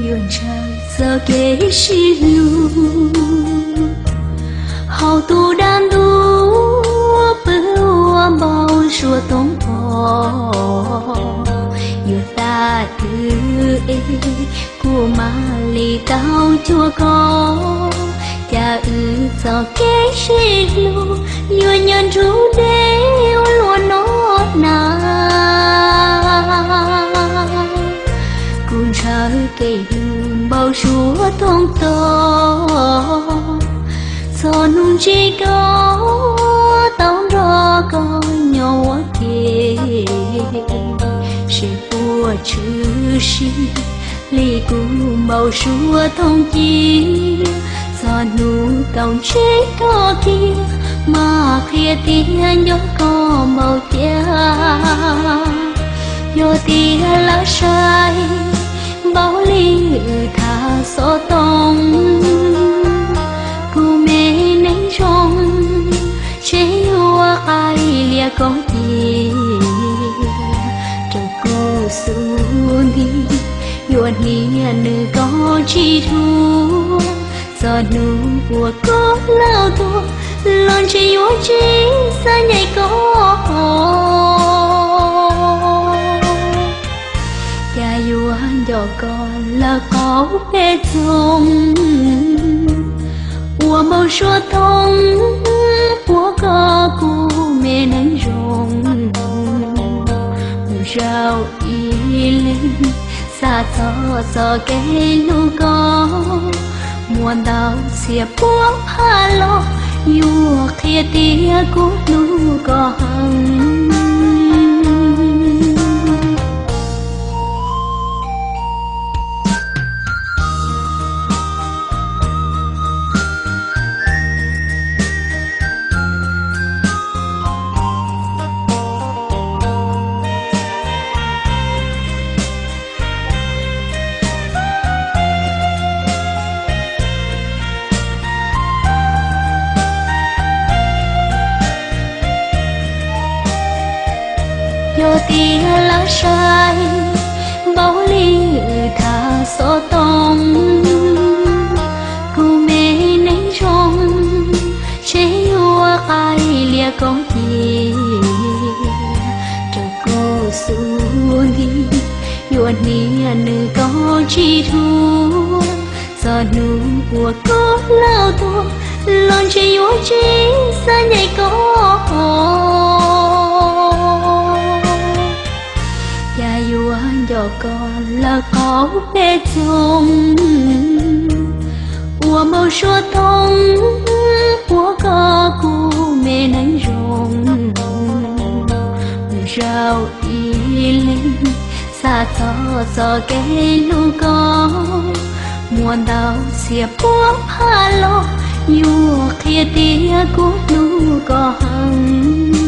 yuav ntshaw txoj kev sib hlub. Hauv tus dab ntuj pw ua npau suav toog pom, yuav thaum twg es kuv mam li tau cuag koj, cas wb txoj kev sib hlub yuav nyob nrug deb ua luaj no na. Kuv ntshaw kev hlub npau suav toog tog, txog hnub ntsib koj tau nrog koj nyob ua ke, seb puas tshwm sim li kuv npau suav toog ci. Txog hnub tau ntsib koj kiag, mam qhia tias nco koj npaum cas. Yog tias lawv saib npaum li wb thaj xov tooj, kuv me neej zoo, ntshe yuav qaij lias koj ci, rau kuv xub nti, yuav hnia nws koj tsis dhuav. Txog hnub uas koj laus tuaj, los ntshe yuav tsis xav ncaim koj. Cas yuav nco koj lawm qaum peb txoog, ua npau suav toog puag koj kuv me neej zoo. Mus zaum ib leeg, xav txog txoj kev hlub koj, muaj ntau txhiab puab phaj los yuav qhia tias kuv hlub koj heev. Yog tias lawv saib npaum li wb thaj xov tooj, kuv me neej zoo, ntshe yuav qaij lias koj ci, rau kuv xub nti, yuav hnia nws koj tsis dhuav. Txog hnub uas koj laus tuaj, los ntshe yuav tsis xav ncaim koj. Cas yuav nco koj lawm qaum peb txoog, ua npau suav toog puag koj kuv me neej zoo. Mus zaum ib leeg, xav txog txoj kev hlub koj, muaj ntau txhiab puab phaj los yuav qhia tias kuv hlub koj heev.